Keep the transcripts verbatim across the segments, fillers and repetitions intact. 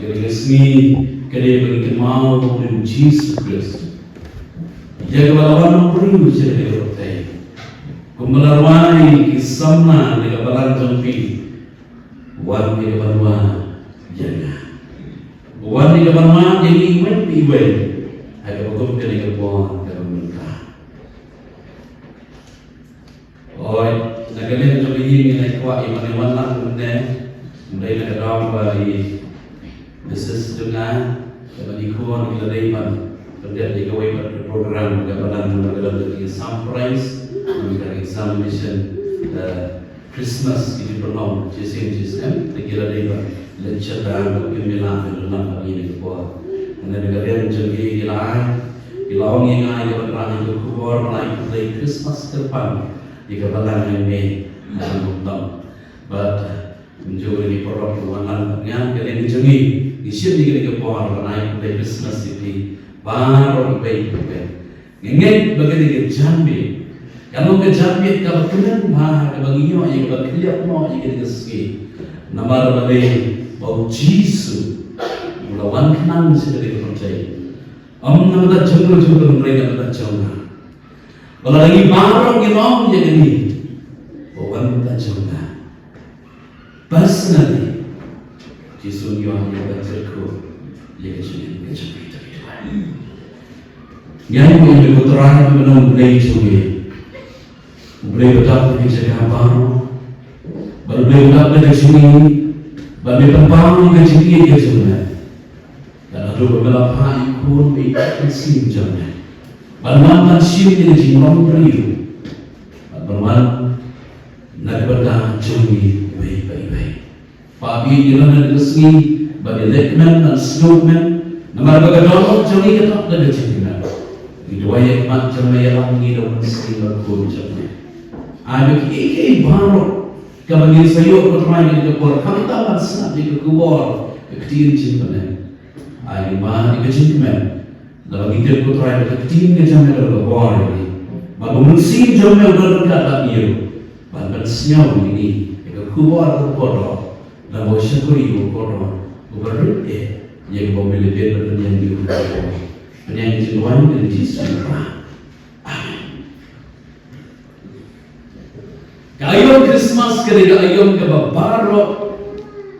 Ka sngi ka dei ban kynmaw ïa u Jisu Khrist, ïa kaba la wan ban briew sha ka pyrthei. Kumba la rwai ki samla na ka balang jong phi, wan ïa ka ban wad ïa nga. Wan ïa ka ban wad ïa ngi iwei pa iwei ha kaba kum kane ka por kaba mynta. Oi, na ka liang jong ngi ngi la kwah ïa ban wan lang mynne. Ym dei na ka daw ba i Missus jong nga, ka ban i khun ki la dei ban pyndep ïa kawei pat ka program kaba nang na ka daw ka surprise, na ka examination, eh, Christmas ki jingpynlong shisien shisien, te ki la dei ban leit shata, ki mih lang, ki la lang, ki la por. Hynrei na ka liang jong ngi ki la ai, ki la ong ïa nga ïa ka ban rah ïa ka khubor ba la ai khublei Christmas kyrpang ïa ka balang jong ngi ha Nongtong. Bad mynjur ngi paralok ruh wan lang bad nga, ka liang jong ngi ngi shim ïa kane ka por ban ai khublei Christmas ïa phi baroh iwei pa iwei. Nga ngeit ba kane ka janmiet kan long ka janmiet kaba kmen bha, kaba ngi ïoh ïa kaba khylliap noh ïa kane ka sngi. Namar balei? Ba u Jisu u la wan khnang sha kane ka pyrthei. Ym na ka bynta jong nga jong nga, hynrei na ka bynta jong nga. Ba lada ngi baroh ngin ong ïa kane, ba wan na ka bynta jong nga. Personally, Jisu u ïoh ïa ka jingkyrkhu ïa ka jingim ka jong ngi. Ngi ai nguh ïa me ko Trai, me nong U Blei jong ngi, U Blei ba dap na ki jaka baroh, bad U Blei ba dap na ka jong ngi, bad me pynpaw ïa ka jingïeit ka jong me. Bad naduh ba me la phah ïa u Khun me, ïa ka mynsiem jong me, ban wan ban shim ïa ka jinglong briew, bad ban wan na ka bynta jong ngi iwei pa iwei. Pha, ïa ngi na kane ka sngi ban ïaleh kmen, ban sngewkmen, namar ba ka dohnud jong ngi ka dap da ka jingkmen. Ngi duwai ïa ka khmat jong me, ïalam ïa ngi da u Mynsiem Bakhuid jong me. Ai ba kiei kiei baroh kaba ngin sa ïoh, ko Trai, ha kane ka por, khamtam ban sngap ïa ka khubor ka ktien jingpynlong, ai ba ïa ka jingkmen, naba ngi tip, ko Trai, ba ka ktien ka jong me ka long ka bor ïa ngi, ba u Mynsiem jong me u don ryngkat bad ngi ruh, ban pynsngew ïa ngi ïa ka khubor kaba kordor, naba u shakri uba kordor, uba rit eh ïa kaba me la pynbeit ban pynïeng ïa u. Pynïeng ïa ka jingduwai jong U Jisu Khrist. Amen. Ka aïom Christmas ka dei ka aïom kaba baroh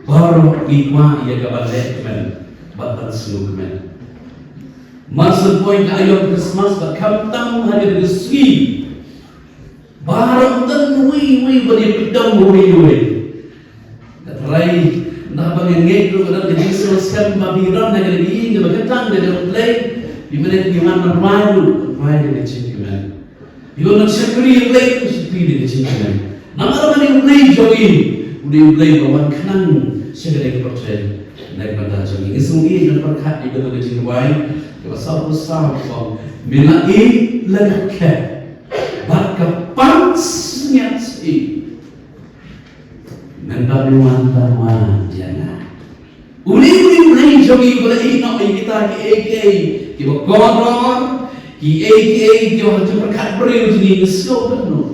baroh ngi kwah ïa ka ban leh kmen bad ban sngewkmen. Marshen point ka aïom Christmas, bad khamtam ha kane ka sngi, baroh, ym don uwei uwei ban ïapyndem uwei uwei. Ka Trai, naba nga ngeit ruh ka don ka jingsngewskhem ba phi don ha kane ka ïing kaba kyntang ka jong U Blei. Phi mynta phi wan ban rwai ruh, rwai da ka jingkmen. Phi wan ban shakri ïa U Blei, shakri da ka jingkmen. Namar ba U Blei jong ngi u dei U Blei ba wan khnang sha kane ka pyrthei na ka bynta jong ngi. Ngi sngewbha ban pyrkhat ïa kane ka jingrwai kaba sawphew saw, kaba ong, me la ïeit lane kheh, bad ka pansngiat sih. Mynta me wan ban wad ïa nga. Une u dei U Blei jong ngi uba la ïehnoh ïa kita kiei kiei kiba kordor, kiei kiei kiba ha jingpyrkhat briew jong ngi, ngi sngewbha noh.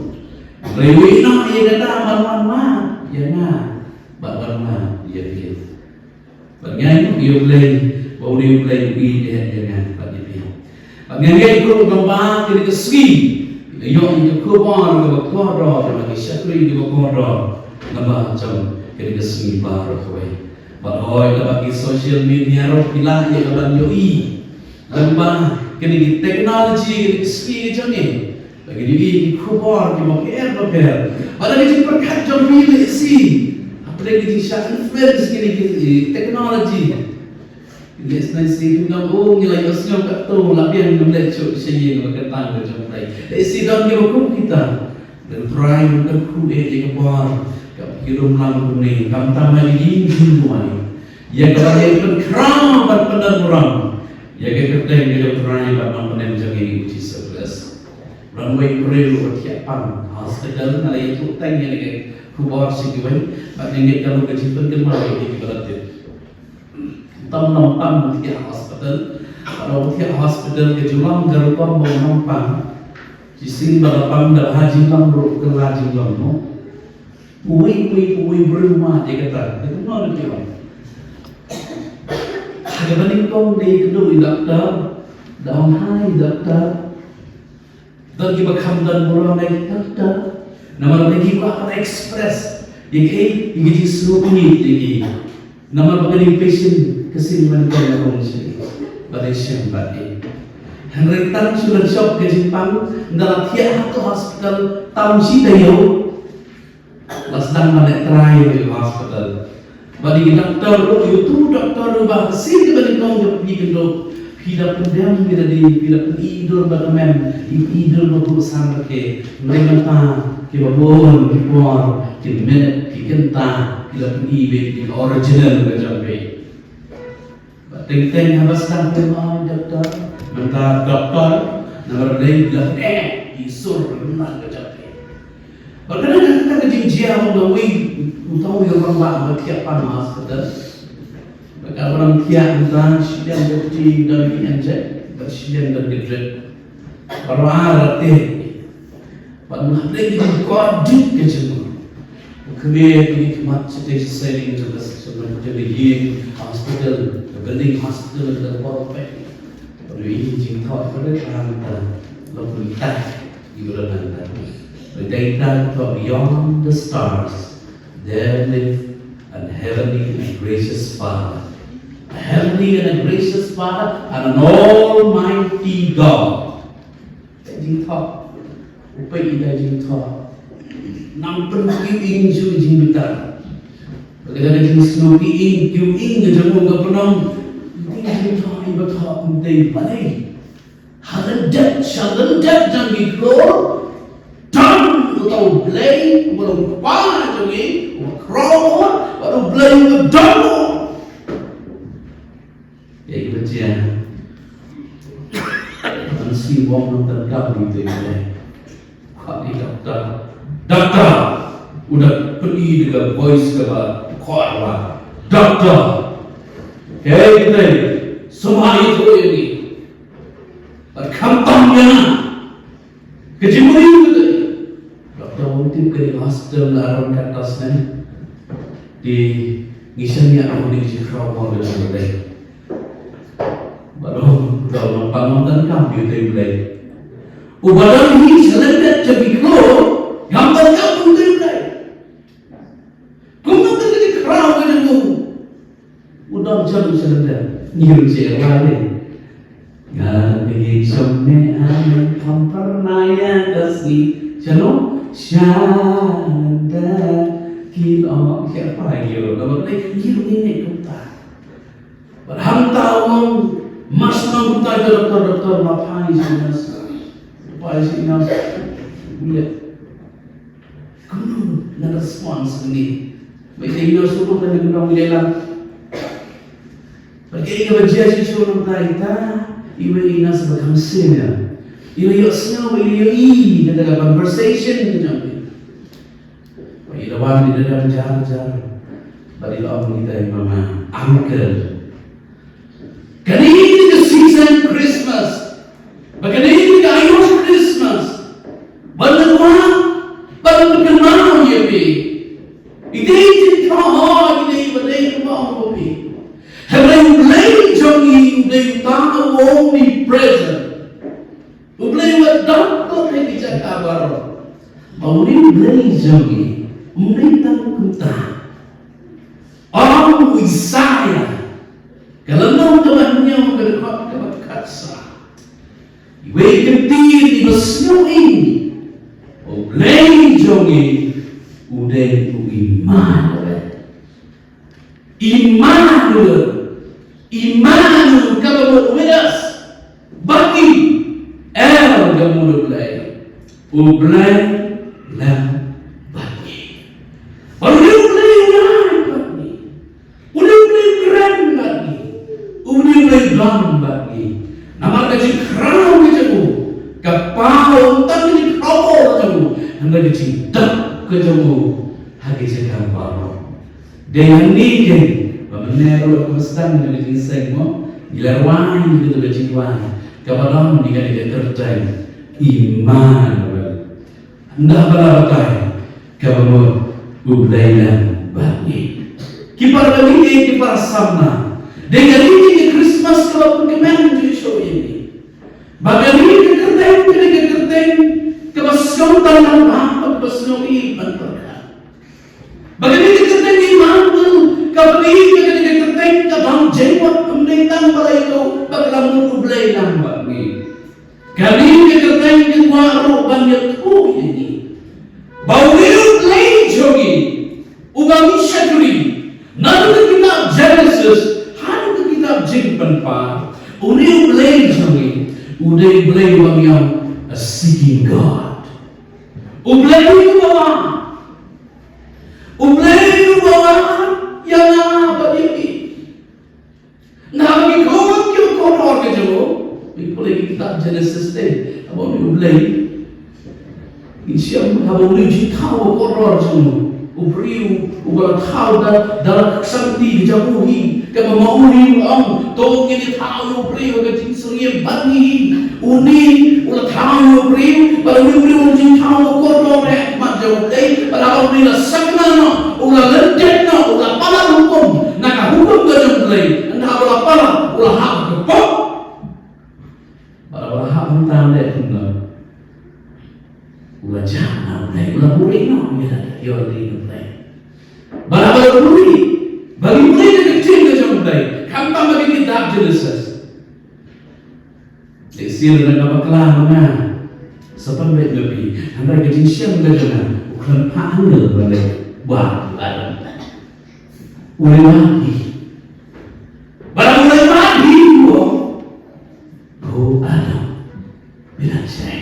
Hynrei u ïehnoh ïa kata ban wan wad ïa nga bad wan wad ïa phi. Bad nga ainguh ïa U Blei ba une U Blei u ïeit ïa nga bad ïa phi. Bad nga ngeit ruh ba kane ka sngi ngi la ïoh ïa ka khubor kaba kordor, kaba ngi shakri kaba kordor lyngba jong kane ka sngi baroh kawei. Bad hooid, lyngba ki social media ruh phi lah ïa ka ban ïohi lyngba kine ki technology, kine ki sngi ki jong ngi. Ba ngi ïohi ki khubor kiba pher bapher. Bad da ka jingpyrkhat jong phi, lehse hapdeng ka jingshah influence kine ki technology, lehse ngi ïohsngew, oh, ngi la ïohsngew katto, la biang, ngim leh shuh sha ïing ba kyntang ka jong U Blei. Lehse don kiba kum kita. Te U Trai un kyrkhu ïa ka bor kaba ki lum lang kumne, khamtam ha ïing jingduwai, ïa kaba ïa pynkhraw bad pyndonkam ïa ka kyrteng ka jong U Trai bad Nongpynim jong ngi U Jisu Khrist. Rangbah briew ba thiah pang ha hospital, nga la ïathuh tang ïa ka khubor sha kiwei, bad nga ngeit ka long ka jingpynkynmaw ïa kiba la tip. Tam nongpang ba thiah ha hospital. Ba thiah ha hospital ka ju long ka rukom ba u nongpang. Shisien ba la pang da bha jinglong ruh ka la jinglong, no? Uwei uwei uwei briew ma de kata. Te kumno da ki ong? Ba nyngkong dei kynduh ïa i doktor, da ong hi doktor. Don kiba kham don burom ïa i doktor. Namar ba ki kwah ban express ïa ki, ïa ki jingsngewbha ïa ki. Namar ba ka dei patient ka sien ban kren ïa ka ong sha ki. Ba dei shen ba dei. Hynrei tang shu la jop ka jingpang, ynda la thiah ha ka hospital tam shi taïew. La sdang ban leh trai ïa ka hospital. Ba dei ki doktor ruh, ïa utu u doktor ruh ba ha ka sien kaba nyngkong jong phi kynduh, phi da pyndem ïa lade, phi da pyni dur ba kmen, phi pyni dur ba buh san ba ke. Hynrei mynta kiba bun ki por, ki minit, ki kynta, ki la pyni ïa ki original ka jong phi. Ba teng teng haba sdang phi ma doktor, mynta doktor, namar dei la eh i sur mynta ka jong phi. Ba kane ka kata ka jingjia ba nga wei uta u ïa rangbah ba thiah pan ha hospital. Ba ka ba dang thiah mynta shiliang ka kti don ki inject, ba shiliang don ki drip. Ba ra ra te. Ba nga dei ki jingkordit ka jingmut. Ba khmih ki khmat shatei shatei ka jong ka jong ka ïing hospital, ka building hospital ka por pek. Ba dei jingthoh ka dei ka mynta. Lo pun ta. Ibarat kata, beyond the stars, there lived an heavenly and gracious Father. A heavenly and a gracious Father and an almighty God. Ka jingthoh, u peit ïa ka jingthoh. Nang pynkiew ïing shu jingbitar. Ka dei ka jingsngewthuh ïing, kiew ïing ka jong u ka pynlong. Ka jingthoh iba thoh kumta balei. Ha lyndet, sha lyndet jong ki khlur, don uta U Blei, uba long Kpa jong ngi, uba khraw, bad U Blei uba don. Ïa kiba jia. Ban sngewbha ban tang ka U Blei. Khot ïa doktor. Doktor! U da pyni da ka voice kaba khot ba, doktor! Hei, Blei, sngewbha ïathuh ïa ngi. Bad khamtam ïa nga. Ka jingmut ka dei. Doktor, ym tip ka dei hospital la ron kat tas ne. Te ngi shaniah ïa u dei ka jingkhraw mo ka jong U Blei. Ba dei, u dei u nongpang, ngam donkam ïa u dei U Blei. Uba don hi sha lyndet jong ki khlur, ngam donkam ïa u dei U Blei. Kumno te ka jingkhraw ka jong u. U don jong u sha lyndet. Ngi ruh sha ïa u dei. Nga ngi shong ne ha lyndet kham pyrnai ïa ka sngi. Shano? Sha lyndet. Ki long sha pha ïa u. Namar ngi ruh ngi ne kumta. Bad hangta u ong, mas nang kumta ïa ka doktor, doktor, ma phai sha nurse. Phai sha nurse. Ïa. Kumno nga response ni? Ba ïa nurse u ong ka dei kumno ïa la. Ba ïa ka ba jia shisha nangta ita, iwei i nurse ba kham senior. Iwei ïohsngew, iwei ïohi, kata ka conversation ka jong ngi. Ba i la wan i la dang jar jar. Ba i la ong ïa i mama, uncle. Kane ka season Christmas. Ba kane ka aïom Christmas. Ba la wan, ba la kynmaw ïa phi. I dei jingthoh, i dei ba dei kumba ong phi. Hynrei U Blei jong ngi, U Blei uta u omnipresent. U Blei uba don bad ha ki jaka baroh. Ba u dei U Blei jong ngi, um dei tang kumta. Ong u Isaïah, ka lynnong kaba hynñiew, ka dkhot kaba khatsaw. Iwei i kyntien iba sngewbha, U Blei jong ngi, u dei u Immanuel. Immanuel, Immanuel, God with us. Bad ngi, El, ka mut U Blei, U Blei lem bad ngi. Bad U Blei u ïaid bad ngi. U Blei u kren bad ngi. U Blei u don bad ngi. Namar ka jingkhraw ka jong u, ka paw, ym tang ka jingkhraw ka jong u, hynrei ka jingdap ka jong u ha ka jingkhraw baroh. Dei hangne keiñ ba mynne ruh ka sdang ka jingseng mo, ngi la rwai ïa ka jingrwai kaba don ïa ka kyrteng Immanuel. Ynda ba la batai kaba mut U Blei lem bad ngi. Ki para bangeit, ki para samla, dei ka dei ka Ba la ïathuh ba ka la mut U Blei lang bad ngi. Kane ka kyrteng ka kwah ruh ban ïathuh ïa ngi ba une U Blei jong ngi uba ngi shakri, naduh ka kitab Genesis haduh ka kitab Jingpynpaw, une U Blei jong ngi u dei U Blei uba ngi ong a seeking God. U Blei uba wan, U Blei uba wan ïa nga bad ïa phi. Naba ngi khot ïa u kordor ka jong u. Ngi pule ki kitab Genesis te, haba une U Blei, ngi shem haba une u jingthaw u kordor jong u. U briew uba la thaw da, da la ksan ti ka jong u hi. Kaba ma u hi u ong, to ngin ïa thaw ïa u briew ha ka jingsyriem bad ngi hi. Une u la thaw ïa u briew, bad une u briew u jingthaw u kordor ha khmat jong U Blei, bad haba une la sakna noh, u la lyndet noh, u la palat hukum na ka hukum ka jong U Blei. Ynda haba u la palat, u la hap ka pop. Bad haba u la hap hangta u leh kumno? U la jah na U Blei, u la buhrieh noh ïa ka ïoh ïa U Blei. Bad haba u la buhrieh, ba ngi buhrieh da ka ktien ka jong U Blei, khamtam ha ka kitab Genesis. Lehse na ka bakla ma nga sa pynbeit ma phi, hynrei ka jingshem ka jong nga u khlem phah hangne ban leh wad u Adam. U leh wad hi. Bad u leh wad hi u ong, ko Adam, phi dang shai.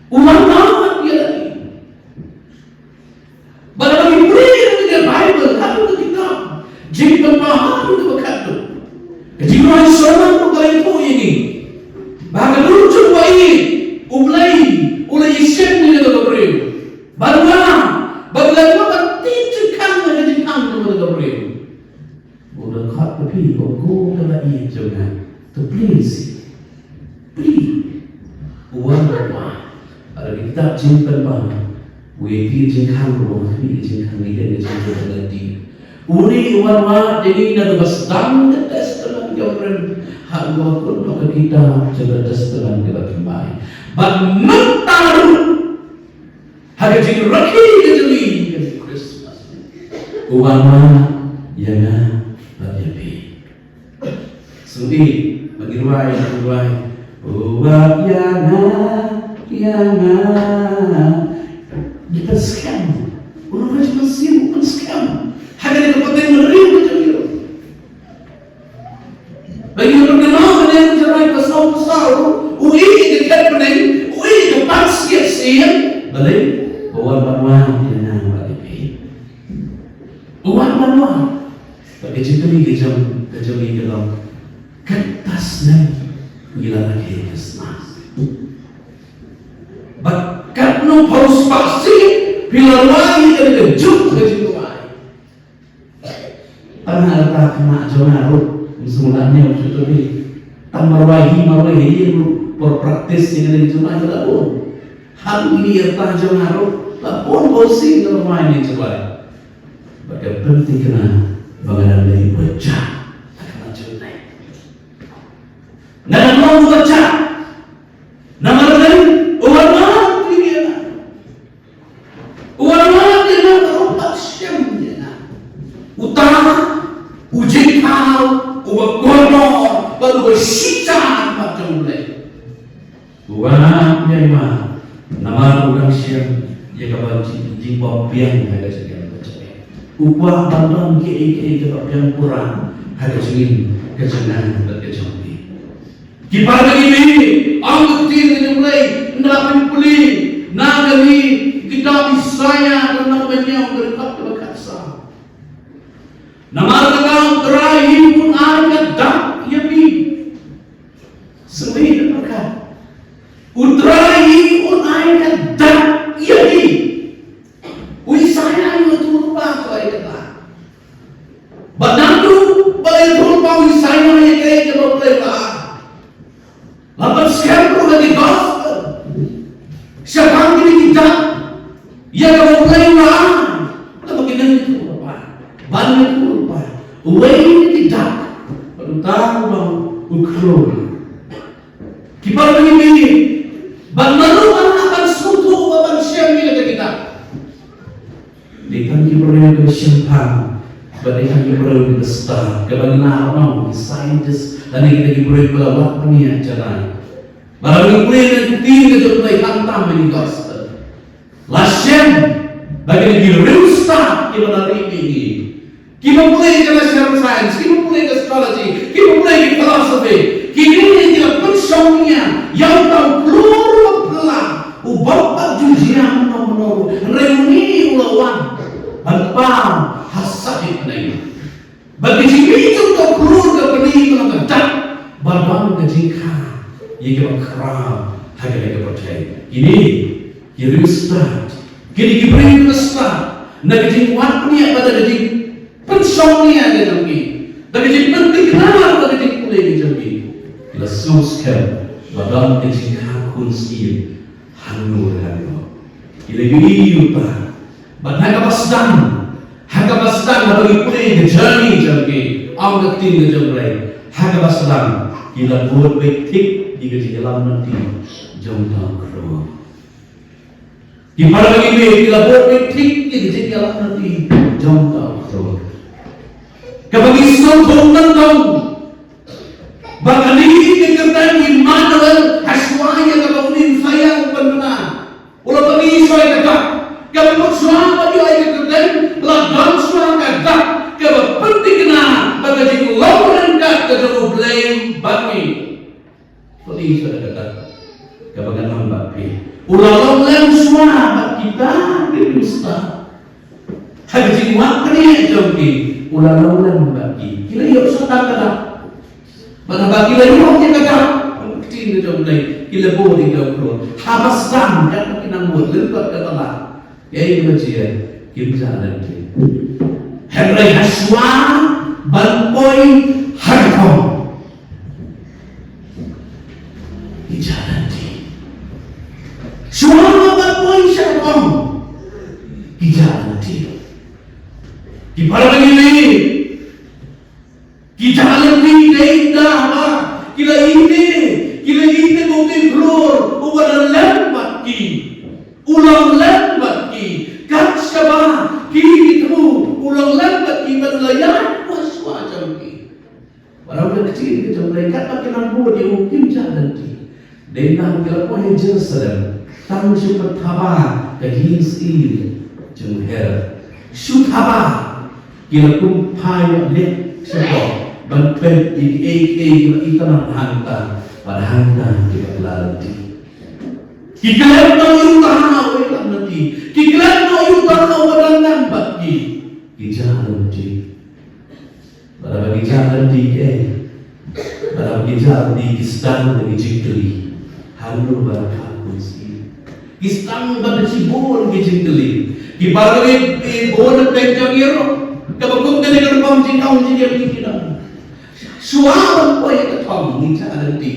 U wan wad ïa lade. Bad lada ngi pule ïa ka Baibl, haduh ka kitab Jingpynpaw haduh kaba khatduh, ka jingrwai Solomon ruh ka la ïathuh ïa ngi ba ka dur jong u ba ïeit U Blei u la ïashem ïa kata ka briew. Bad u ong ba u la ïoh ban tih jingkhang ïa ka jingkhang jong kata ka briew. U da khot ïa phi, u ong ko kaba ïeit jong nga, to please, please. U wan wad. Bad ha ka kitab Jingpynpaw u ïathuh jingkhang ruh, ha ka jingkhang ïa ka jingkhang ïa ka jingkhang. Une u wan wad ïa ngi naduh ba sdang ka Testament kaba Rim haduh ba kut noh ka kitab jong ka Testament kaba Thymmai. Bad mynta ruh ha ka jingrakhe ka jong ngi ka Christmas, u wan wad ïa nga bad ïa phi. Sngewbha ba ngi rwai, ngi rwai, u wad ïa nga, ïa nga. Ngi pynskhem. U nongpynshitom u pynskhem ha kane ka pateng ri ka jong ngi. Ba ngi pynskhem ha kane ka jingim ba saw ba saw, u ïeit ïa ka khet bneng, u ïeit ïa ka pansngiat sien. Balei? U wan ban wad ïa nga bad ïa phi. U wan ban wad. Bad ka jingkylli ka jong, ka jong ngi ka long, kata snem ngi la rakhe Christmas? Bad katno phew spah sien phi la rwai ïa kane ka juk ka jingrwai? Tang ha rta khynnah jong nga ruh, ym sngewlah ñiew shuh shuh phi. Tang marwei hi marwei hi ruh, por practice ïa kane ka jingrwai ka la bun. Haduh ine i rta jong nga ruh la bun phew sien ka rwai ïa kane ka jingrwai. Bad ka pynthikna ba nga dang dei uba jah ha khmat jong U Blei. Nga dang long uba jah. Namar balei? U wan wad ïa nga. U wan wad ïa nga, u wan shem ïa nga. Uta u jingthaw uba kordor bad uba shitjam ha khmat jong U Blei. U wan ïa nga namar u dang shem ïa kaba jing, jingbym biang ha ka jingim ka jong ngi. U kwah ban don kiei kiei kiba biang pura ha ka jingim ka jong nga bad ka jong phi. Ki para bangeit, ong ka ktien ka jong U Blei, ynda phi pule na kane ka kitab Isaïah, ka lynnong ba hynñiew, ka dkhot kaba khatsaw. Namar kata U Trai hi un ai ka dak ïa phi. Sngewbha pyrkhat. U Trai hi un ai ka dak ïa phi. U Isaïah u la ïathuh lypa ïa kata. Bad naduh ba la ïathuh lypa u Isaïah ïa kaei kaba U Blei u la ai, la pynskhem ruh ha ki gospel shaphang kine ki dak ïa kaba U Blei u la ai. Kaba ki nang ïathuh lypa, ban ïathuh lypa. Uwei na ki dak bad uta u long u khlur. Ki para bangeit, bad naduh ban lah ban sngewthuh bad ban shem ïa kata ka kitab, dei tang ki briew kiba shemphang bad dei tang ki briew kiba Star, kaba ngi la ong ki scientist, lane kita ki briew ba la wad pynïaid janai. Ba la ngi pule na ka ktien ka jong U Blei khamtam ha ki gospel. La shem ba kine ki riewstad kiba la rieh ïa ngi, kiba pule ka science, kiba pule ka astrology, kiba pule ka philosophy, kine ki la pynshong ïa, ïa uta u khlur ba phylla, u bym pat ju jia mynno mynno ruh, hynrei une u la wan ban pynpaw ha sha kane. Bad ka jingmih jong uta u khlur ka pyni ka long ka dak ba don ka jingkha ïa kiba khraw ha kane ka pyrthei. Kine ki riewstad, kine ki briew kiba stad, na ka jingwad pynïaid bad na ka jingpynshong ïa ka jong ki, na ka jingpynthikna bad na ka jingpule ka jong ki, ki la sngewskhem ba don ka jingkha khun syiem hangno re hangno. Ki la ïohi ïa uta. Bad ha kaba sdang, ha kaba sdang haba ngi pule ka journey jong ki, ong ka ktien ka jong U Blei, ha kaba sdang ki la bud beit thik ïa ka jingïalam lynti jong uta u khlur. Ki para bangeit, ki la bud beit thik ïa ka jingïalam lynti jong uta u khlur. Kaba ngi sngewthuh nyngkong ba kane ka kyrteng Immanuel, ha shuwa ïa kaba une u Messaïah u pynbna, u la pyni shuwa ïa ka dak. Kaba mut shuwa ban ïoh ïa ka kyrteng, la don shuwa ka dak kaba pynthikna ba ka jinglong ryngkat ka jong U Blei bad ngi. Pyni shuwa ïa ka dak kaba ngan ong bad phi. U la long lem shuwa bad kita ki riewstad. Ha ka jingwad pynïaid jong ki, u la long lem bad ki. Ki la ïoh shuwa ka dak. Bad haba ki la ïoh ïa ka dak, ka ktien ka jong U Blei, ki la bud ïa uta u khlur. Haba sdang, katba ki nang bud, lyngkot kata la, kaei kaba jia? Kim jah lynti. Hynrei ha shuwa ban poi ha ka thong, ki jah lynti. Shuwa ban poi sha ka thong, ki jah lynti. Ki para bangeit, ki jah lynti dei da ba ki la ïeit, ki la ïeit ba uta u khlur uba la lem bad ki, u long lem bad ki. Kat shaba ki, ki thmu u long lem bad ki, bad u la ïaid ha shuwa jong ki. Bad ha ka ktien ka jong U Blei, katba ki nang bud ïa u, kim jah lynti. Dei namar ki la poi ha Jerusalem, tang shu pynthaba ka ïing jong u Herod. Shu thaba, ki la kum phai leit shapoh ban peit ïa kiei kiei kiba itynnad hangta bad hangta kiba la lynti. Ki klet noh ïa uta uba ïalam lynti. Ki klet noh ïa uta uba dang nang bad ki. Ki jah lynti. Bad haba ki jah lynti, eh, bad haba ki jah lynti, ki sdang da ki jingkylli. Hangno ba la kha khun syiem? Ki sdang bad da shibun ki jingkylli. Ki para bangeit, ki bun na pdeng jong ngi ruh, kaba kum kane ka rukom jingong jingkylli ki don. Shuwa ban poi ha ka thong, ngi jah lynti.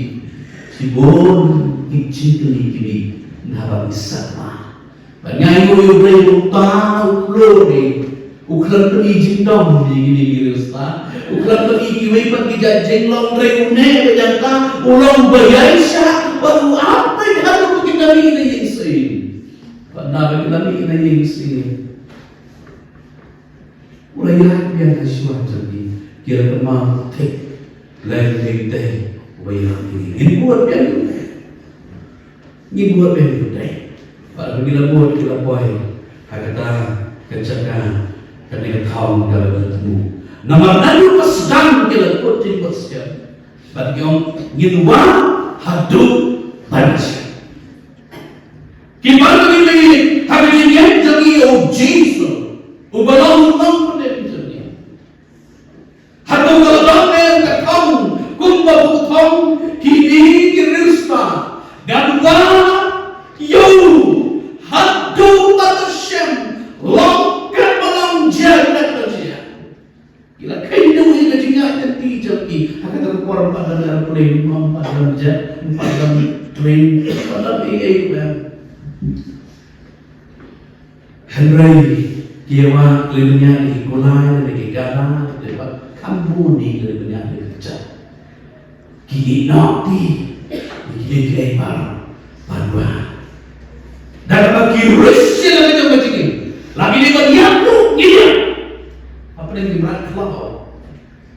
Shibun ki jingkylli ki dei naba ngi sngewsih. Bad nga ïohi U Blei uta u khlur, u khlem pyni jingdom ïa kine ki riewstad, u khlem pyni kiwei pat ki jait jinglong, hynrei une ba ïa kata u long ba ïaishah bad u ap beit haduh ba kin da mih na ïing sien. Bad naba kin da mih na ïing sien, u la ïaid biang ha shuwa jong ki, ki la kynmaw thik, lei lei te uba ïalam ïa ngi. Ngin bud biang ïa u. Ngin bud biang ïa u. Bad haba ki la bud, ki la poi ha kata ka jaka, kane ka thong kaba la thmu. Namar naduh ba sdang ki la kut jingkut skhem. Bad ki ong, ngin wad haduh ban shem. Ki para bangeit, ha ka jingïaid jong ngi ïa u Jisu, uba long u nongpynim jong ngi. Hato ka la don ne ka thong kumba u thong kine ki riewstad? Ngan wad ïa u haduh ba la shem, long katba long, jia katba jia. Ki la kheiñ duh ïa ka jingïaid lynti jong ki. Ha kata ka por ym pat don aeroplane, ym pat don jet, ym pat don train, ym pat don ei ei ruh. Hynrei ki ïa wad, ki la bniah da ki kulai, da ki gada, da ki, kham bun ki la bniah da ki kjat. Ki ïehnoh ti ïa kiei kiei baroh ban wad. Da kaba ki riewstad la ka jong ka jingim, la ki dei ban ïap ruh ngin ïap. Hapdeng ki mrad khlaw.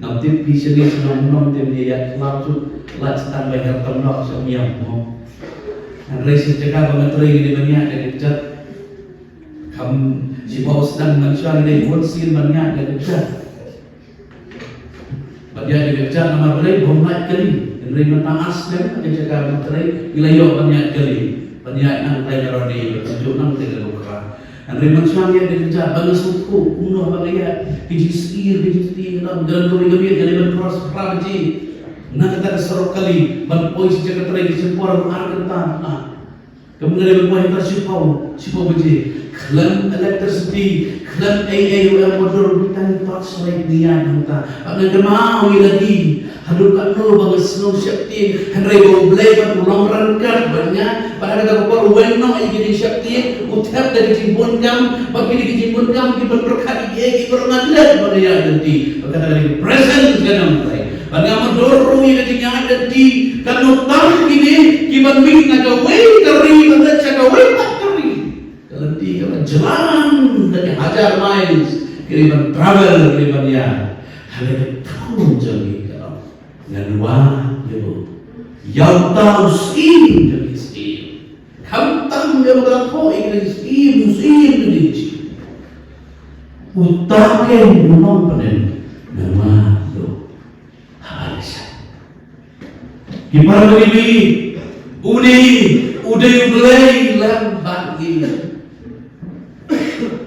Ngam tip phi shane shnong Mawlong, te ïa ïa khlap shuh, lait tang ba her tam lok sha Miam mo. Hynrei sha jaka ba nga trei ngi dei ban ïaid da ka kjat. Kham shiphew snem mynshuwa ngi dei bun sien ban ïaid da ka kjat. Ban ïaid da ka kjat namar balei, bym lait kali. Hynrei mynta ar snem ha ka jaka ba nga trei ngi la ïoh ban ïaid kali. Ban ïaid nangtai na Rodi, ban ïaid nangtai na Lukra. Hynrei mynshuwa ngi ïaid da ka kjat, ba nga sngewthuh kumno ba nga ïaid, ka jingsyier, ka jingtieng, ka dang don kawei ka miet ngi dei ban cross phra baje na kata ka surok kali ban poi sha jaka trei ka shim por ar kynta. Kumno ngi dei ban poi hangta shiphew, shiphew baje. Khlem electricity, khlem ei ei ruh em, ba dur tang torchlight ngi ïaid hangta. Bad nga kynmaw ïa lade, haduh katno ba nga sngew sheptieng, hynrei ba U Blei pat u long ryngkat bad nga, bad ha kata ka por u weng noh ïa ki jingsheptieng, u thep da ki jingbun kam, bad kine ki jingbun kam ki pynpyrkhat ïa kiei kiei baroh, nga klet ban ïaid lynti. Bad kata ka dei ka presence ka jong U Blei. Bad nga mutdur ruh ïa ka jingïaid lynti, katno tam kine ki ban mih na kawei ka ri ban leit sha kawei pat ka ri. Ka lynti kaba jlan da ki hajar miles ki dei ban travel, ki dei ban ïaid. Hynrei ka thong jong ngi ka long, ngan wad ïa u, ïa uta u Syiem jong ki syiem. Khamtam ïa uta u Syiem, u Syiem jong ki syiem. Uta keiñ u nongpynim, ngan wad ïa u. Haleluya. Ki para bangeit, une u dei U Blei lem bad ngi.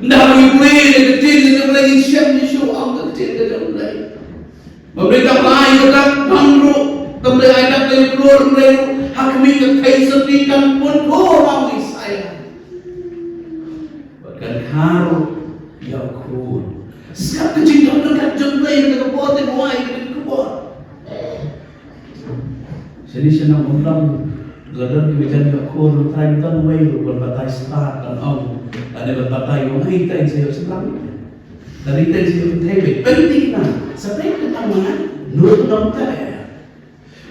Ynda ngi pule ïa ka ktien ka jong U Blei, ngin shem ïa shuh ong ka ktien ka jong U Blei. Ba U Blei kam ai ïa ka dak ban ruh, kam dei ai dak dei klur, U Blei ruh ha khmih ka theisotti kan pun khur, ong u Isaïah. Bad kan kha ruh ïa u khun. Sngap ka jingdon ryngkat jong U Blei ha ka por te, wai ka dei ka por. Shane sha Nongmawlong la don kiba jan ïoh khun, trai, don uwei ruh ban batai stad, ban ong, lane ban batai ong, "Hei, trai, sa ïoh sngewbha." Lane, "Trai, sa ïoh kynthei." Pynthikna, sa pynthikna ma nga, nud nongta.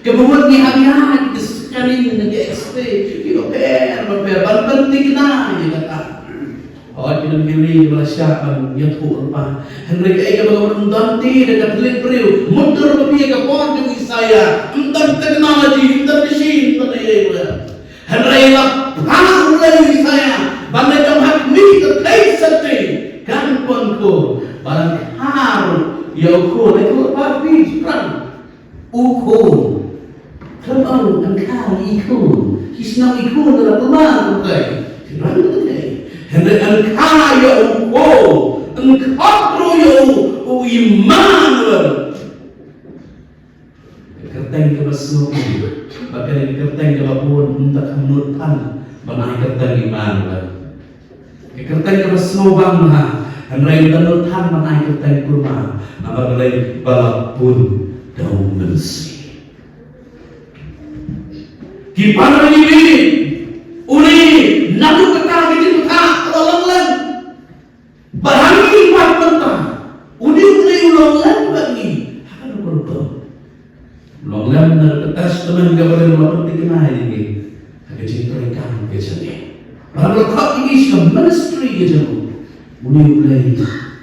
Kaba mut ngi hap ïaid ki scanning, ki X-ray, ki bapher bapher ban pynthikna ïa kata. Hooid, ki don ki ri kiba la shah ban ïathuh lypa. Hynrei kaei kaba mut, ym don te da ka thylliej briew. Mutdur ba phi ïa ka por jong u Isaïah. Ym don technology, ym don machine, ym don ei ei ruh. Hynrei la phah U Blei ïa u Isaïah ban leit ong ha khmih ka theisotti kan pun khur. Bad la kha ruh ïa u khun, ïa u khun, phi, shiphrang. U khun. Khlem ong yn kha i khun. Ki shnong i khun la kumne kumne. Ki rang kumne. Hynrei yn kha ïa u khun. Yn khot ruh ïa u, u Immanuel. Ka kyrteng kaba sngewbha. Bad ka dei ka kyrteng kaba bun, ym da kham nud than ban ai kyrteng Immanuel. Ka kyrteng kaba sngewbha bha, hynrei ym da nud than ban ai kyrteng kumne, namar balei, ba la bun da u Mynsiem. Ki para bangeit, une, naduh kata ka jingbatai ka la long lem. Bad ha ngi pat mynta, une, une u long lem bad ngi ha kano kano ka rukom. Long lem na ka Testament kaba rim, la pynthikna ïa ngi ha ka jingtrei kam ka jong ngi. Ba la khot ïa ngi sha ka ministry ka jong u. Une U Blei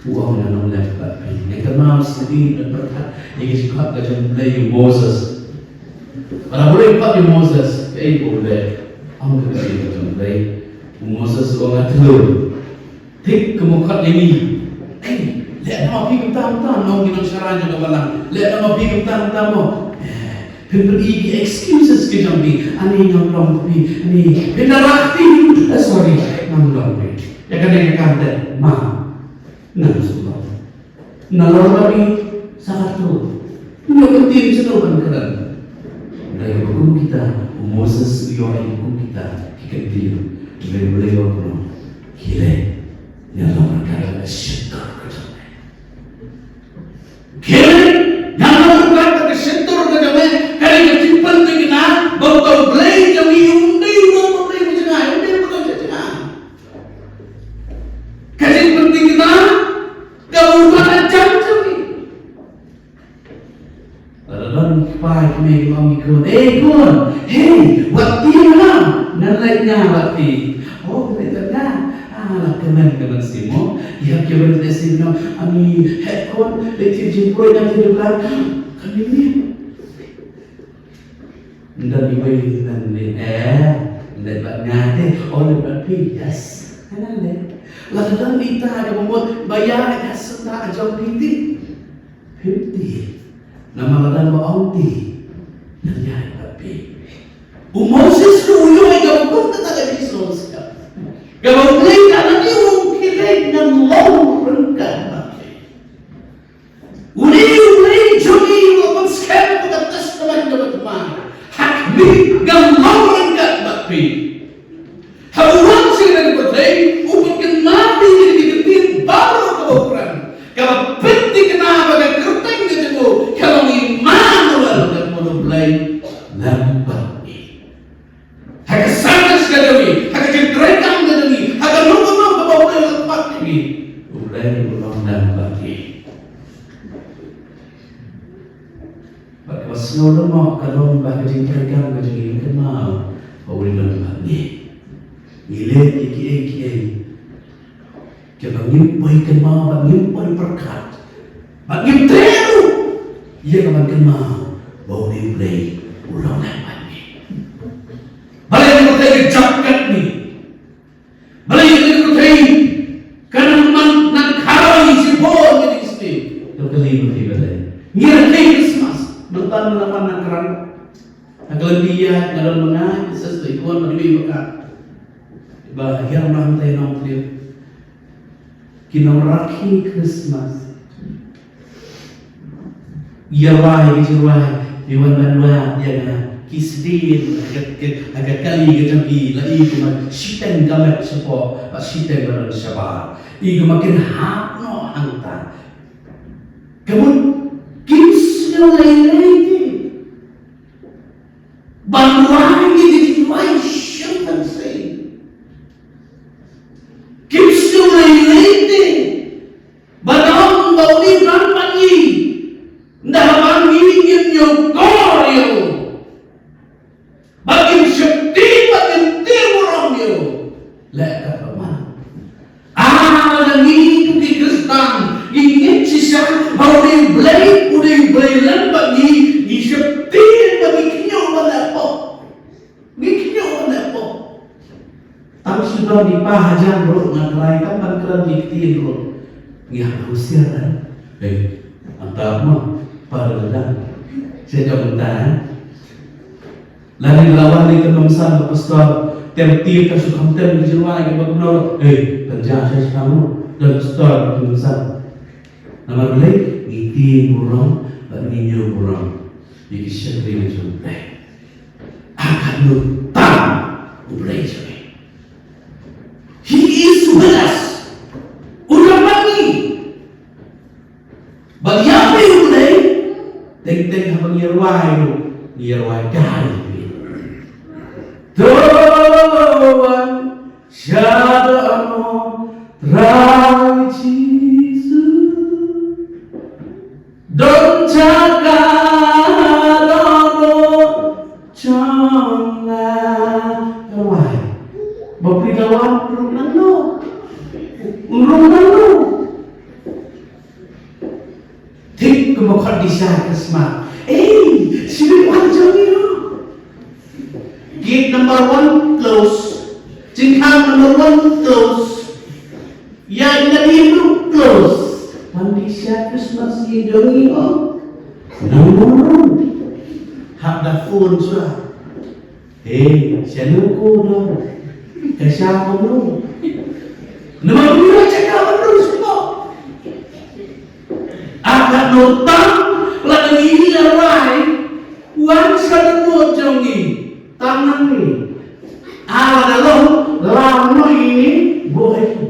u ong, ngan long lem bad phi. Ngi kynmaw shisien ban pyrkhat ïa ka jingkhot ka jong U Blei ïa u Moses. Ba la buh ïa u khot ïa u Moses, kaei ba U Blei ong, ka kyrteng ka jong U Blei. U Moses u ong, nga thlur. Thik kum u khot ïa ngi. Ei, leh noh ma phi kumta kumta, ong ki nongshakri jong ka balang. Leh noh ma phi kumta kumta mo. Eh, phin pyni ki excuses ki jong phi. Ani ngam long phi, ani phin da rah phi, eh, sorry, ngam long phi. Ïa kane ka kam te, ma. Nang sngewbha. Nalor ba phi sa katto. Ngi ïoh kyntien shano ban kren. Hynrei kum kita, u Moses u ïoh ïa kum kita ki kyntien. Hynrei U Blei u ong kumno? Khie leit, ngan long ryngkat ka shyntur ka jong me. Khie leit, ngan long ryngkat ka shyntur ka jong me. Ka dei ka jingpynthikna ba uta U Blei jong ngi um dei u long U Blei u jngai, um dei u long jngai. Ka jingpynthikna kaba u don ha jan jong ngi. Lada don ki kpa ki kmie ki ong ïa ki khun, "Ei khun, hei, wat tieng ha, ngan leit nga wat tieng." "Oh, leit nga." Ah, la kmen kmen simo, ïa ki ba te simo, ani headphone, te ki jingpoi na ki dukan, kali ni. Nda ni bai nan ni eh, nda ba nga te, oh nda ba pi, yes. Kana le. La ka dang ita ka mot, ba ïa ka senta ajong pi ti. Fifty. Namar lada ba ong ti. Nang ïa ba pi. U Moses ruh u ïoh ïa ka bun kata ka jingsngewsih. Kaba U Blei ka la ïoh u khie leit ngan long ryngkat bad phi. U dei U Blei jong ngi uba pynskhem ïa ka Testament kaba thymmai. Ha khmih ngan long ryngkat bad phi. Haba wan sha kane ka pyrthei, u pynkynmaw ïa kine ki ktien baroh kaba u kren. Kaba pynthikna ba ka kyrteng ka jong u ka long Immanuel, ka mut U Blei lem bad ngi. Ha ka service ka jong ngi, ha ka jingtrei kam ka jong ngi, ha kano kano kaba U Blei u la pat ïa ngi, U Blei u long lem bad ngi. Bad kaba sngewlyngngoh ka long ba ka jingtrei kam ka jong ngi ka kynmaw ba u dei ban bad ngi. Ngi leh ïa kiei kiei kiba ngim poi kynmaw, ba ngim poi pyrkhat, ba ngim treh ruh ïa ka ban kynmaw ba u dei U Blei u long lem bad ngi. Balei ka pyrthei ka jop kat ngi? Balei ïa kane ka pyrthei ka nang man nang kharai shibun ïa kine ki sngi? To kylli ma phi balei. Ngi rakhe Christmas. Mynta nang man nang kren. Ha ka lynti ïa nga don ma nga, Mrs. Toikon, ma dei ba ka. Ba hiar ma hangtai nongthliew. Ki nongrakhe Christmas. Ïa rwai, ïa rwai, ïa wan ban rwai, ïa nga, ki sdien, ha ka, ka, ha ka kali ka jong ki, la i kumba shiteng ka met shapoh, ba shiteng ba don shabar. I kumba kin hap noh hangta. Ka mut, kim sngew lei lei te. Ban rwai ïa ki jingrwai shynrang sei. Kim sngew lei lei te. Ba dang ba u dei u don bad ngi. Ynda haba ngi ngim ñiewkor ïa u. Ba ngim sheptieng ba ngim tieng burom ïa u. Leh katba man. Ah, lada ngi kum ki Khristan ngi ngeit shisha ba u dei u Blei, u dei u Blei lem bad ngi, ngi sheptieng ba ngi khñiot ban leh pop. Ngi khñiot ban leh pop. Tang shu don i pa hajan ruh nga trai tang ban kren ki ktien ruh. Ngi hap husiar, eh. Hei, anta mo, pa da da. Sha jong anta, eh. Lada ngi la wan ïa ka kynsan ka pastor, tem tied ka shu kham tem ki jingrwai kiba kumno ruh. Hei, pynjah sha sha ruh. Don pastor ka kynsan. Namar balei? Ngi tieng burom bad ngi ñiew burom ïa ki shakri ka jong U Blei. A katno tam U Blei jong ngi. He is with us. U don bad ngi. Bad ïa phi U Blei, teng teng haba ngi rwai ruh, ngi rwai kai phi. To wan shadoh mo Trai Jisu. Don jaka da don jong nga. Wai. Ba phi da wan rung nang no. Rung nang no. Thik kum ba khot di sha Christmas. Ei, shu wan jong ngi no. Gate number one close. Jingkhang number one close. Ïa ïa ïa ruh close. Wan di sha Christmas ïa jong ngi oh. Nang bun ruh. Hap da phone shuwa. Hei, shano ko dong. Ka sha ko dong. Namar ko dong sha ka dong shuwa. A katno tam lada ngi ïa rwai wan sha dong jong ngi. Tam nang ngi. A lada long lam ngi buh ïa ki.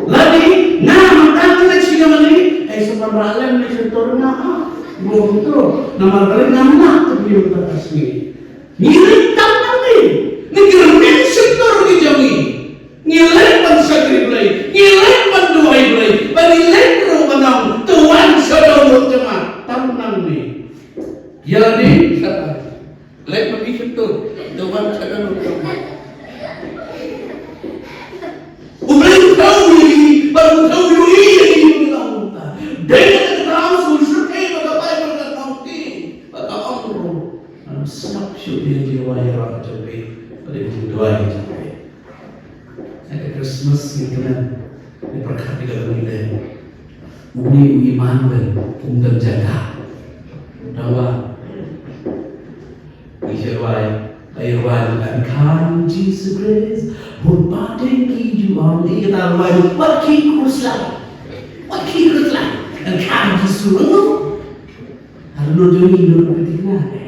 Lada nga mynta nga leit sha Germany, ai sa ban rah lem na shyntur nga ah. Buh to namar balei nga mynta to ngi mynta ka sngi. Ngi leit tam nang ngi. Ngi kyrmen shyntur ki jong ngi. Ngi leit ban shakri Blei, ngi leit ban duwai Blei, ba ngi leit ruh ban ong, to wan sha dong jong nga, tam nang ngi. Ïa lade, sha leit ban ïa shyntur, to wan sha dong jong nga. Ïa ka jong phi, ka dei ka jingduwai ka jong phi. Ha ka Christmas ngi kmen, ngi pyrkhat ïa ka jong ngi, une u Immanuel um don jaka. Tangba ngi shu duwai, ai duwai, "Kan kha ïa u Jisu Khrist, bun pateng ki ju ong." Ngi kata duwai, wat khie khrus lad, wat khie khrus lad, kan kha ïa u Jisu. Ano jong ngi, ano jong ngi.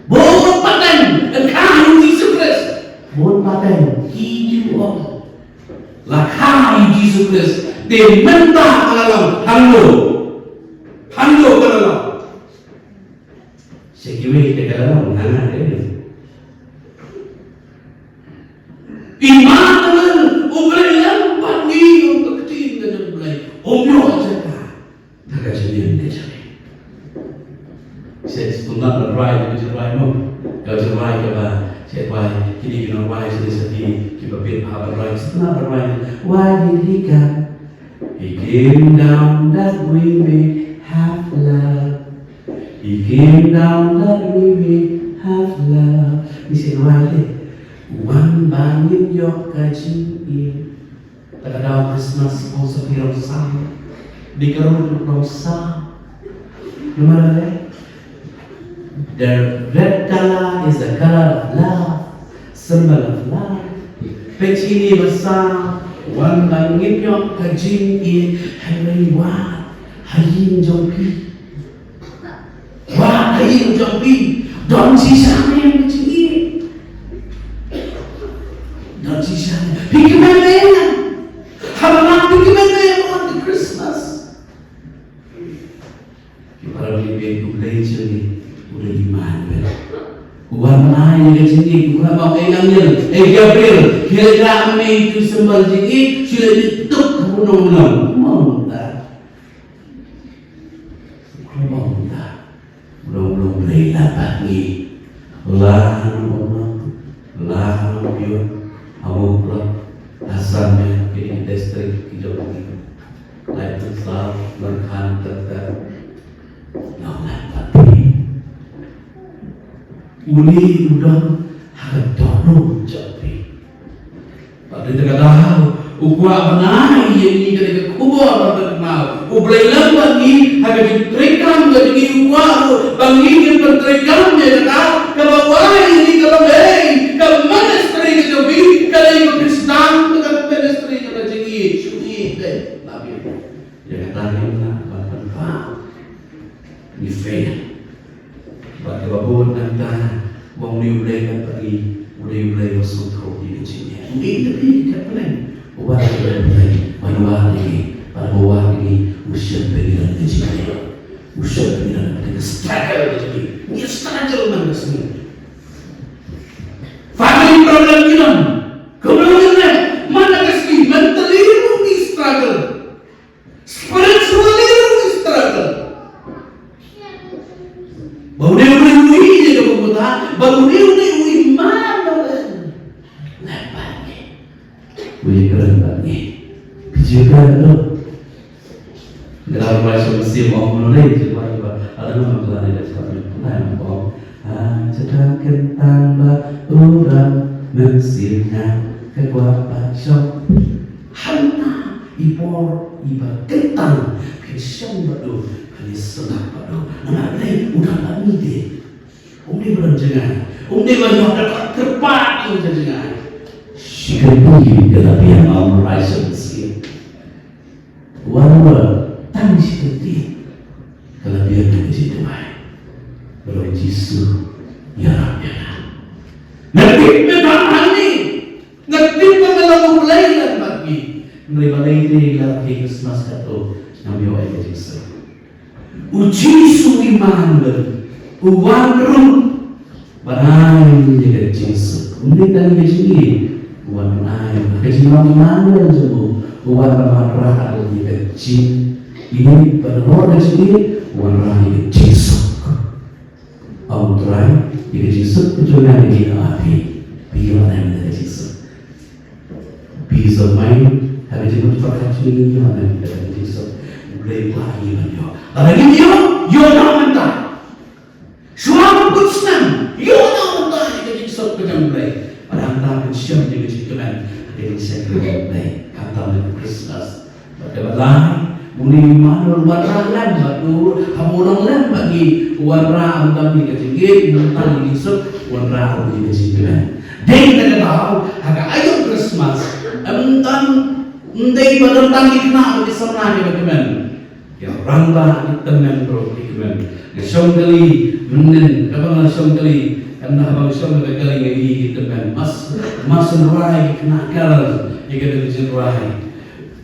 Bun pateng, kan kha ïa u Jisu Khrist. Bun pateng ki ju ong, la kha ïa u Jisu Khrist. Te mynta ka la long hangno? Hangno ka la long? Sha kiwei te ka la long hangno? Immanuel, U Blei lem bad ngi, ong ka ktien ka jong U Blei. Um ïoh jaka ha ka jingim ka jong ngi. Sha sdang ban rwai, ka jingrwai mo, ka jingrwai kaba sha rwai, kine ki nongrwai sha sha ki, kiba pynbha ban rwai, sdang ban rwai. Why did he come? He came down that we may have love. He came down that we may have love. Ngi shu rwai te. Wan ba ngin ïoh ka jingim. Te ka daw Christmas, ong sa phi, long saw. Dei ka rong long saw. Namar lei, the red color is the color of love, symbol of love. Peit ine ba saw, wan ba ngin ïoh ka jingim, hynrei wat ha ïing jong phi. Wat ha ïing jong phi, don shisha ne ïa ka jingim? Don shisha ne? Phi kmen ne em? Haba lang phi kmen ne em ïa ka Christmas? Ki para bangeit, U Blei jong ngi u dei Immanuel. U wan ai ïa ka jingïeit, u wan ai ïa ka jingïeit. Ei Gabriel, khie leit rah ïa une u symbol jingïeit, shu leit tuk ha u nongïalam. Kumno mynta? Kumno mynta? U long, u long Blei lem bad ngi. La ha Nongkhnong, la ha Nongpyidaw, ha Mawkyrwat, ha Sanmer, kine ki district ki jong ngi. Lai Pyrshah, Markham, ter ter. Long lem bad phi. Une u don ha ka dohnud jong phi. Bad dei te ka daw u kwah ban ai ïa ngi kane ka khubor ba kynmaw. U Blei lem bad ngi ha ka jingtrei kam ka jong ngi, u kwah ruh ba ngi ngin pyntreikam ïa kata. Kaba u ai ïa ngi ka long, hei, ka ministry ka jong phi ka dei ba phi sdang, ka ministry ka jong ngi. Shu ïeit dei la phi. Ïa kata ngim lah ban pynpaw. Ngi fail. Bad kaba bud nangta, ba une U Blei lem bad ngi, une U Blei uba sngewthuh ïa ka jingim. Ngi te phi ka plan. Uba dei U Blei ban wad ïa ngi, bad uba wad ïa ngi u shim beit ïa ka jingim. U shim beit ïa ka struggle ka jingim. Ngi struggle man ka sngi. Family problem ngi don. Kumno ngi leh man ka sngi, mentally ruh ngi struggle. Spiritually ruh ngi struggle. Ba une u ïohi ïa ka bynta, ba une u ïohi man ba u leh bad ngi. U ïakren bad ngi. Phi ju kren ruh. Nga la rai sha mynsiem, ong mano lei, ju rai ba, ala nga ma kla ne da sha mynsiem, nga ong, ah, sha ka kyntang ba u don mynsiem, nga ka kwah ba shong. Hangta i por iba kyntang, phin shong bad u, phin ïaseng bad u. Namar lei, u don bad ngi te. Um dei ba don jngai. Um dei ba ïoh da ka kyrpad ïa ka jngai. Shi kyntien ka la biang, ong Elijah Mynsiem. Wan wan tang shi kyntien ka la biang ïa ka jingduwai. Ba long Jisu ïarap ïa nga. Nga tip me dang hangne. Nga tip ba me long U Blei lem bad ngi. Hynrei balei te ïa la ka Christmas katto ngam ïoh ïa ka jingsuk. U Jisu Immanuel u wan ruh ban ai ïa ka jingsuk. Um dei tang ïa ka jingïeit, u wan ban ai ïa ka jinglong Immanuel jong u. U wan ban wanrah ïa ka jingïeit, ban roi ka jingïeit, u wanrah ïa ka jingsuk. Ong Trai, ïa ka jingsuk ka jong nga ngi ïa phi. Phi ïoh ne em ïa ka jingsuk? Peace of mind, ha ka jingmut pyrkhat jong ngi, ïoh ne em ïa ka jingsuk? U Blei u kwah ngi ban ïoh. Lada ngim ïoh, ïoh noh mynta. Shuwa ba kut snem, ïoh noh mynta. Ïa ka shakri Blei, khamtam ïa ka Christmas. Bad kaba lai, une u Immanuel u wanrah lem bad u, ha u nong lem bad ngi, u wanrah ym tang ïa ka jingïeit, ym tang ïa ka jingsuk, u wanrah ruh ïa ka jingkmen. Dei na kata ka daw, ha ka aïom Christmas, ym tang, ym dei ba don tang ki khynnah bad ki samla kiba kmen. Ki rangbah ki tymmen ruh ki kmen. Nga shong kali, mynnin, kaba nga shong kali, kane haba nga shong kali nga ïohi ki tymmen. Mas, mas nrwai ki khynnah kar, ïa kane ka jingrwai.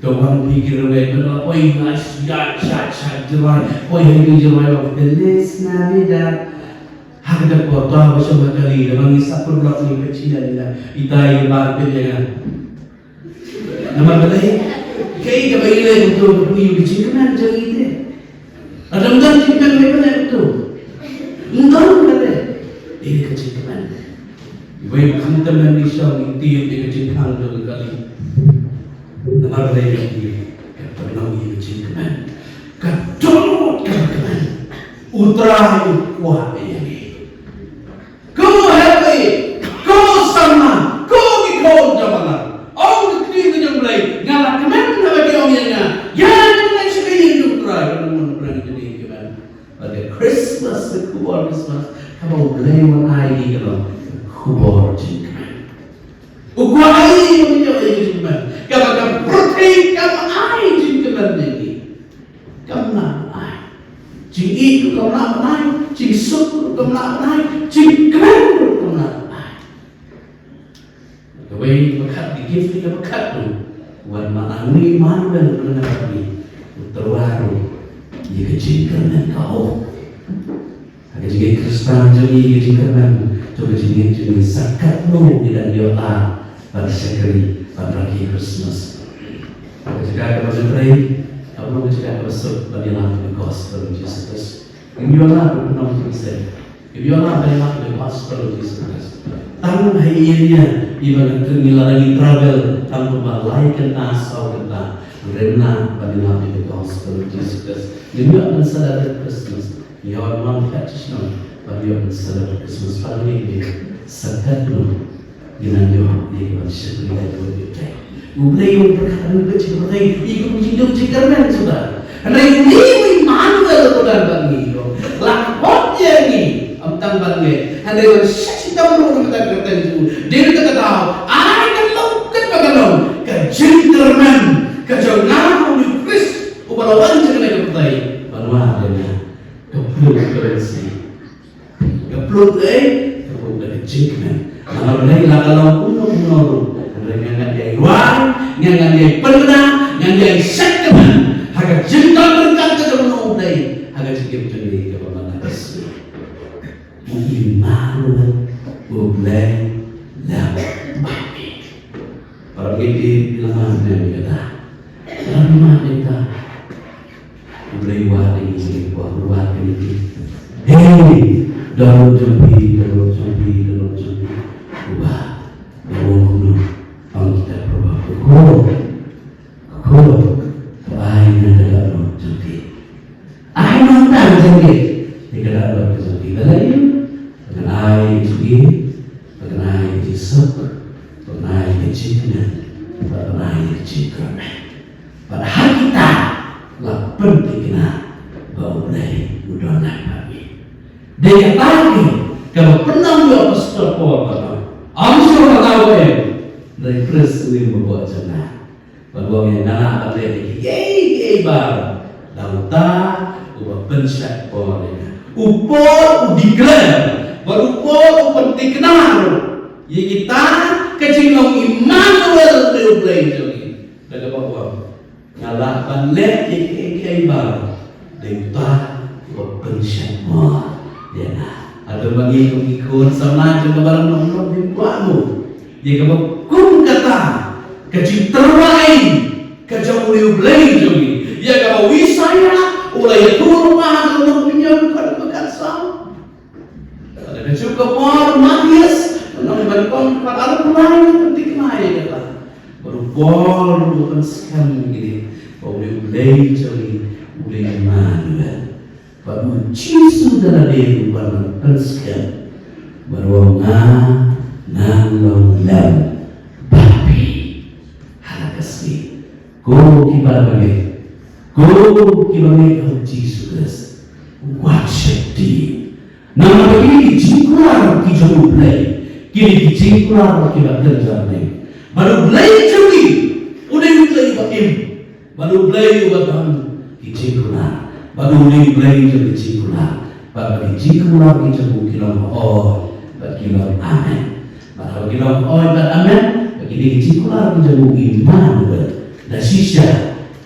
To wan phi ki rwai, mynta oi, nga shait, shait, shait, jingrwai. Oi, ha ki jingrwai, ong, Feliz Navidad. Ha kata ka por, to haba shong kali, lada ngi sah pynlong ngi pynchian ïa, ita ïa bar pynïa nga. Namar balei? Kaei kaba ïaleh kumto, ka pynïoh ka jingkmen jong ngi te. Lada ym don jingkmen, balei pynleh kumto? Ym don balei. Dei ka jingkmen. Iwei khamtam ban ïa shong ïa ka jingkmen jong ka kali. Namar balei ka pynlong ïa ka jingkmen. Ka dohnud ka kmen. U Trai u kwah ïa ngi. Ko happy, ko samla, ko ki khun jong nga. Ong ka ktien ka jong U Blei, nga la kmen haba ki ong ïa nga. Ïa nga sha ka ïing jong U Trai, ka nong mon U Blei ka jong ngi kmen. Bad ka Christmas, ka khubor Christmas, kaba U Blei u ai ïa ngi ka long ka khubor jingkmen. U kwah ai ïa ngi ka jingkmen. Kaba ka pyrthei kam ai jingkmen ïa ngi. Kam lah ban ai. Jingïeit ruh kam lah ban ai. Jingsuk ruh kam lah ban ai. Jingkmen ruh kam lah ban ai. Kawei kaba khat, ka gift kaba khat ruh. Wan ma ngi, Immanuel, u nang bad ngi. U tyrwa ruh ïa ka jingkyrmen ka hope. Ha ka jingngeit Khristan jong ngi, ka jingkyrmen jong ka jingngeit jong ngi, sa katno ngi dang ïoh lad ban shakri, ban rakhe Christmas. Ha ka jaka kaba ngi trei, kaba long ka jaka kaba suk ban ïalam ïa ka gospel jong Jisu Khrist. Ngim ïoh lad ban pynlong jingïaseng. Ngim ïoh lad ban ïalam ïa ka gospel jong Jisu Khrist. Tang ha ïa ïa, ïa ba ngi la ngi travel, tang kumba lai kynta, saw kynta. Ngim lad ban ïalam ïa ka gospel jong Jisu Khrist. Ngim ïoh ban celebrate Christmas. Ïa, wan wan ka chi shnong ban ïoh ban celebrate Christmas, ban ïoh ïa sa katno ngi nang ïoh ïa ka ban shakri ïa ka ban ïoh. U Blei u pyrkhat, u pyrkhat ïa ka ban jingdum jingkyrmen suda. Hynrei une u Immanuel uba don bad ngi, la hok ïa ngi, ym tang bad ngi. Hynrei ban shah shitom ruh na ka bynta ka kyrteng jong u. Dei na kata ka daw, ai ka long katba ka long ka jingkyrmen ka jong nga, u Khrist uba la wan sha kane ka pyrthei ban wad ïa nga. Ka plung ka rynsi. Ka plung ei, ka plung da ka jingkmen. Namar balei, la ka long kumno kumno ruh, hynrei nga ngan ïai rwai, nga ngan ïai pynbna, ngan ïai shad kmen ha ka jingdon ryngkat ka jong U Blei ha ka jingim jong ngi kaba mynta ka sngi. U Immanuel, U Blei lem bad ngi. Para ngi, ngi la mad ne em ïa kata? Ngi la mad ne em ïa kata? U Blei u wad ïa ngi, u wad ïa ngi. Hei, dohnud jong phi, dohnud jong phi, dohnud jong phi. U wad, u wad kumno? Ong kita Proverb, ko khun, ko khun, to ai ïa nga ka dohnud jong phi. Ai nangta ka jingïeit ïa ka dohnud ka jong phi. Balei? Ba kan ai ka jingïeit, ba kan ai ka jingsuk, ba kan ai ka jingkmen, ba kan ai ka jingkyrmen. Bad ha kita la pynthikna ba U Blei u don lang bad ngi. Dei kata keiñ kaba pynlong ïa u Apostol Paul ba ong, ym shuh ba tau em, dei Khrist uwei u bor jong nga. Bad u ong ïa nga, nga lah ban leh kiei kiei baroh da uta uba pynshait por ïa nga. U Paul u declare bad u Paul u pynthikna ruh ïa kita ka jinglong Immanuel, U Blei jong ngi. Da kaba u ong, nga lah ban leh kiei kiei baroh da uta uba pynshait por ïa nga. Hato ma ngi kum ki khun samla jong ka balang nongrim ngim kwah mo ïa kaba kum kata ka jingtyrwa ka jong une U Blei jong ngi? Ïa kaba u Isaïah u la ïathuh lypa ha ka lynnong ba nyngkong, dkhot ba khatsaw. Lada ka juk ka por, Mathaios, lynnong ba nyngkong, dkhot arphew lai, ngi thikna ïa kata. Bad u Paul ruh u pynskhem ïa kine, ba une U Blei jong ngi u dei Immanuel. Bad u Jisu da lade ruh u wan ban pynskhem, bad u ong, nga ngan long lem bad phi. Ko ki para bangeit, ko ki bangeit ha u Jisu Khrist, wat sheptieng. Namar ba kine ki jingkular ki jong U Blei, kine ki jingkular ki ba kynja ne. Bad U Blei jong ngi u dei U Blei ba im. Bad U Blei uba don ki jingkular. Bad U Blei, Blei jong ki jingkular. Bad ba ki jingkular ki jong u ki long hooid bad ki long amen. Bad haba ki long hooid bad amen, ba kine ki jingkular ki jong u Immanuel da shisha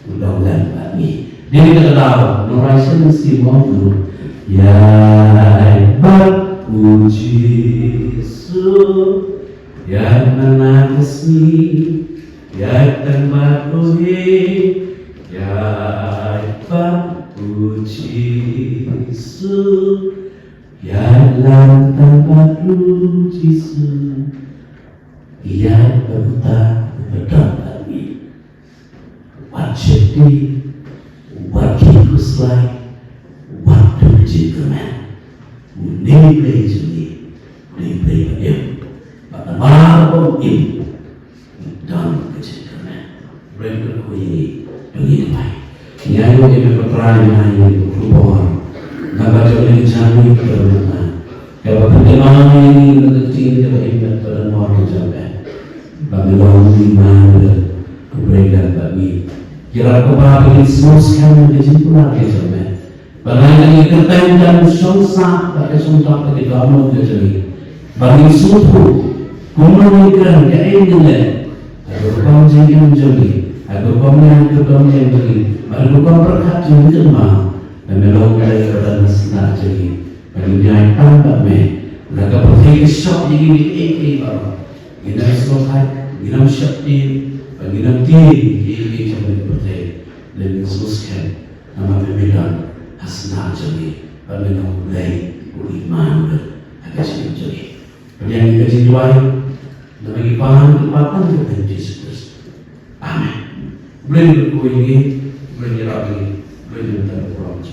u dang lem bad ngi. Dei na kata ka daw, nongrai sha ngi sngewbha u, ïaid bad u Jisu, ïaid man la ka sngi, ïaid tang bad u hi, ïaid bad u Jisu, ïaid lang tang bad u Jisu, ïaid bad uta uba don bad ngi. Wat sheptieng, wat khih khuslai, wat duh jingkyrmen. Une U Blei jong ngi, une U Blei ba im. Bad namar ba u im, don ka jingkyrmen. Blei u kyrkhu ïa ngi, to ngin duwai. Ngi ainguh ïa me ko Trai, ngi ainguh ïa me ko Kpa. Naba jong me ka jingim ka ruh na. Kaba pynkynmaw ïa ngi na ka ktien kaba im bad kaba don bor ka jong me. Ba me long U Immanuel, U Blei lem bad ngi. Ïarap ko Kpa ba ngin sngewskhem ïa ka jingkular ka jong me. Ba ngin ïa kyrteng ka shongsah bad ka shongdap ka jong me ka jong ngi. Ba ngin sngewthuh kumno ngin kren, kaei ngin leh. Ha ka rukom jingim jong ngi, ha ka rukom ïaid, ka rukom ïeng jong ngi, bad ha ka rukom pyrkhat jong ngi, kynmaw ba me long U Blei uba don ha sla jong ngi. Ba ngin ïaid tam bad me. Lada ka pyrthei ka shop ïa ngi ïa kiei kiei baroh, ngin ym sngewthuh, ngin ym sheptieng, ba ngin ym tieng ïa kiei kiei jong ka pyrthei. Lada ngin sngewskhem namar me me don ha sla jong ngi, bad me long U Blei, U Immanuel ha ka jingim jong ngi. Pdiang ïa ka jingduwai namar ki pan ki paw tang ka kyrteng Jisu Khrist. Amen. U Blei un kyrkhu ïa ngi, U Blei un ïarap ïa ngi, U Blei un ïarap ïa ngi.